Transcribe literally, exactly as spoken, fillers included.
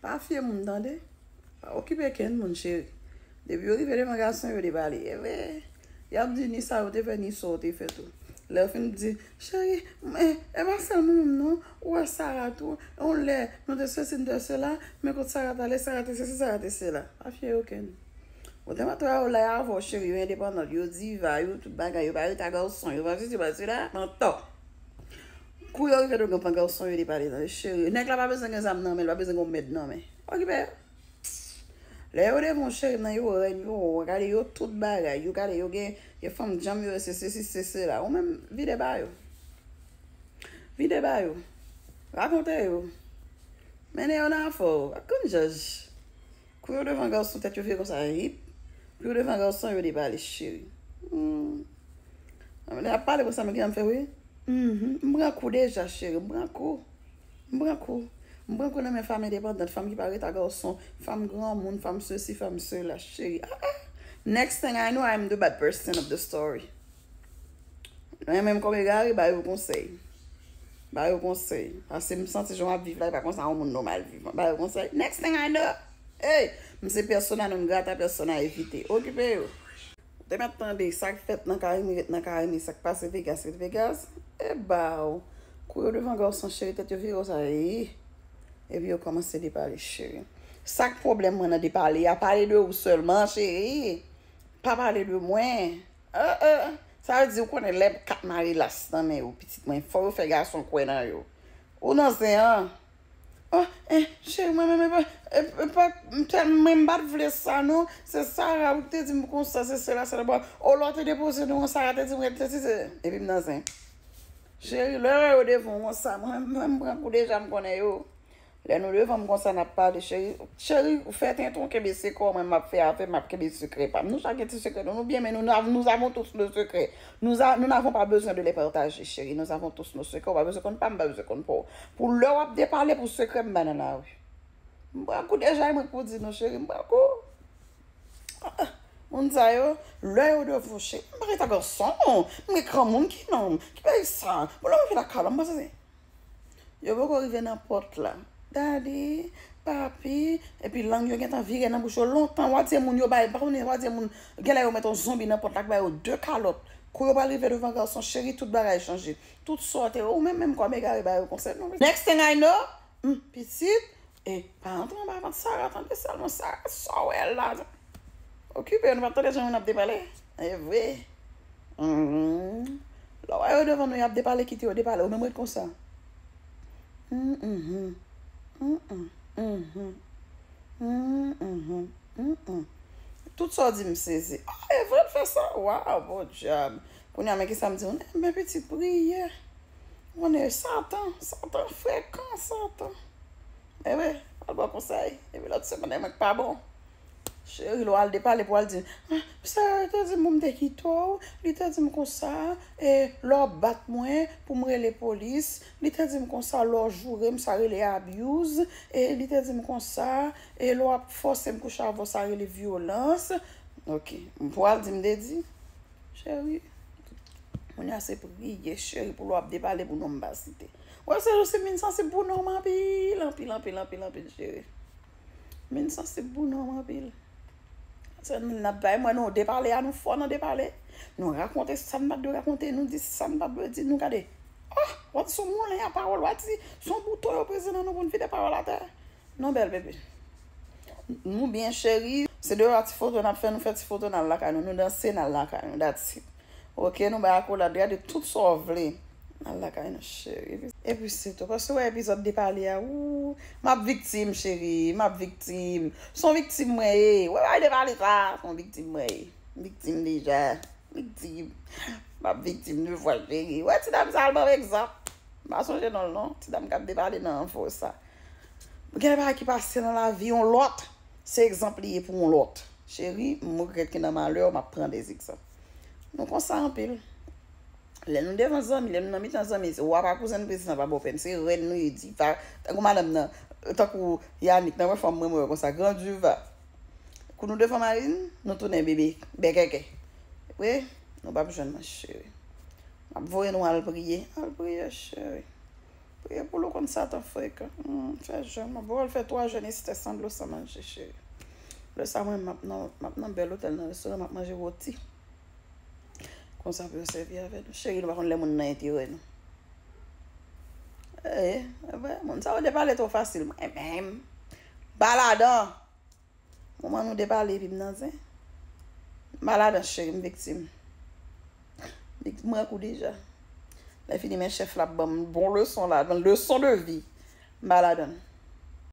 Pa fye moun, tande. Pa okipe kenn moun, cheri. Depi yo rive devan gason, yo depale. E vre, y ap di ni sa yo te fè, ni sa yo te fè tou. Lè yo fin di, cheri, e, e pa sèl mwen menm non. Ou wè Sara tou. On lè, nou te sesi, nou te sela. Men kot Sara t ale, Sara te sesi, Sara te sela. Pa fye okenn. Ou te mèt wè yo la avè w, cheri, yo endepandant, yo diva, yo tout bagay, yo pa rete ak gason, yo pa sesi, yo pa sela, mantò. Kou yo rive devan gason, yo depale, tande, cheri. Nèg la pa bezwen gen zam nan men, li pa bezwen gen yon mèt nan men. Okipe yo. Lè yo devan w, cheri, nan yo rèn, yo gade yo tout bagay, yo gade yo gen, yo fanm djanm, yo se sesi, se sela. Ou menm, vide ba yo. Vide ba yo. Rakonte yo. Mennen yo nan afè w. Ak konn jaj. Kou yo devan gason, tèt yo vire konsa, hip. Kou yo devan gason, yo depale, cheri. Hmm. Lè y ap pale konsa, men ki jan m fè, wi. Mhm. M pran kou deja, cheri. M pran kou. M pran kou. M pran kou nan men fanm endepandant, fanm ki pa ret ak gason, fanm granmoun, fanm sesi, fanm sela, cheri. Ah, ah. Next thing I know, I'm the bad person of the story. Mwen menm kòm egare, ba yo konsèy. Ba yo konsèy. Paske m santi jan w ap viv la, e pa konsa yon moun nòmal viv. Ba yo konsèy. Next thing I know, hey, m se persona non grata, persona evite. Okipe yo. Ou te mèt tande sa k fèt nan Karimi, ret nan Karimi, sa k pase Vegas, ret Vegas. E ba w. Kou yo devan gason, cheri, tèt yo vire konsa, ee. Epi yo kòmanse depale, cheri. Sa k pwoblèm mwen nan depale a? Pale de ou sèlman, cheri. Pa pale de mwen. Ah, ah. Sa vle di, ou konnen lè kat mare las nan men ou, pitit mwen, fò yo fè gason kwè nan yo. Ou nan zen an. Oh, eh, cheri, mwen menm, epa, epa, m tèl-, mwen m pa t vle sa, non. Se Sara, ou te di m konsa, se sela, sela, bon. O lè w te depoze nou an, Sara te di m rete, se, se, epi m nan zen. Cheri, lè yo devan w konsa, mwen, mwen m pran kou deja, m konnen yo. Lè nou devan m konsa, n ap pale, cheri. Cheri, ou fè tenten, ou kenbe sekrè w, mwen m ap fè afè, m ap kenbe sekrè pa m. Nou chak gen ti sekrè nou, nou byen, men nou, nous avons tous nos secrets. Nous a-, nous n'avons pas besoin de les partager, chérie. Nous avons tous nos secrets. Ou pa bezwen konn pa m, m pa bezwen konn pa w. Pou lè w ap depale pou sekrè m bay nan lari. M pran kou deja, e mwen k pou di nou, cheri, m pran kou. Ah, ah. Moun sa yo, lè yo devan w, cheri, m pa ret ak gason, m gen granmoun ki nonm, ki bay sa. Pou lè w vin ak kalòm, m panse se Yo poko rive nan pòt la. Daddy, papi, epi lang yo gentan vire nan bouch yo lontan. W a di moun yo bay, pa konnen, w a di moun, genlè yo met yon zonbi nan pòt la k ba yo de kalòt. Kou yo pral rive devan gason, cheri, tout bagay chanje. Tout sa w te, ou menm, menm kòm egare, ba yo konsèy. Non, next thing I know, hmm, pitit, e pa antre anba vant Sara, tande sèlman Sara, sa w wè la. Okipe yo, nou p ap tande jan moun ap depale. E vre. Mhm. Lè w wè yo devan nou, y ap depale, kite yo depale. Ou menm ret konsa. Mhm. Mhm. Mhm. Mhm. Mhm. Tout sa w di m sezi. Ah, e vre l fè sa? Waw, bon djab. Kounye a, men kisa m di w? Men pitit, priye. Ou konnen Satan, Satan frekan, Satan. Ewe, al ba w konsèy. Epi lòt semèn, e mwen k pa bon. Cheri, lè w al depale pou al di, ah, Sara te di m pou m te kite w, li te di m konsa, e lè w bat mwen pou m rele polis, li te di m konsa, lè w joure m, sa rele abuse, e li te di m konsa, e lè w ap fòse m kouche avè w, sa rele vyolans. Ok, pou al di m te di, cheri, kounye a se priye, cheri, pou lè w ap depale pou non m pa site. Wè, se, se moun sansib pou non m anpil, anpil, anpil, anpil, anpil, cheri. Moun sansib pou non m anpil. Se moun n ap bay, mwen nou depale a, nou fò nan depale. Nou rakonte sa n pa t dwe rakonte, nou di sa n pa t dwe di, nou gade. Oh, w ap di se yon moulen a pawòl, w ap di se yon bouton yo peze nan nou pou n vide pawòl atè. Non, bèl bebe. Nou byen, cheri. Se deyò a ti foto n ap fè, nou fè ti foto, n al lakay nou. Nou danse, n al lakay nou. That's it. Ok, nou bay akolad, gade tout sa w vle. N al lakay nou, cheri. Epi se tou. Paske wè epizòd depale a, ou, m ap viktim, cheri. M ap viktim. Se yon viktim mwen ye. Wè, bay depale sa. Se yon viktim mwen ye. Viktim deja. Viktim. M ap viktim de fwa, cheri. Wè, ti dam sa, al ban m egzanp. M pa sonje non l, non. Ti dam k ap depale nan enfo sa. Gen de bagay ki pase nan lavi yon lòt, se egzanp li ye pou yon lòt. Cheri, m regrèt ke nan malè, m ap pran de egzanp. Nou konsa anpil. Lè nou devan zanmi, lè nou nan mitan zanmi, se wa pa kouzen, prezidan pa bòpè n, se rèn nou ye, diva, tankou madanm nan, tankou Yanick nan, wè fanm mwen, mwen wè konsa, gran diva. Kou nou devan mari n, nou tounen bebe, bèkèkè. Wi, nou p ap jwenn mwen, cheri. M ap voye nou al priye, al priye, cheri. Priye pou l, ou konn Satan frekan. Hmm, fè jèn, mwen bon, al fè twa jèn Estè san dlo, san manje, cheri. Lè sa, mwen, m ap nan, m ap nan bèl otèl, nan restoran, m ap manje woti. Konsa pou yo sèvi avè nou. Cheri, nou pa konn lè moun nan enterè nou. E, e vre, moun sa yo depale twò fasil. Mwen menm, m pa ladan. Moman nou depale epi m nan zen. M pa ladan, cheri, m viktim. Viktim, mwen kou deja. Lè fini, men chèf la ap ban m bon leson la, bon leson de vi. M pa ladan.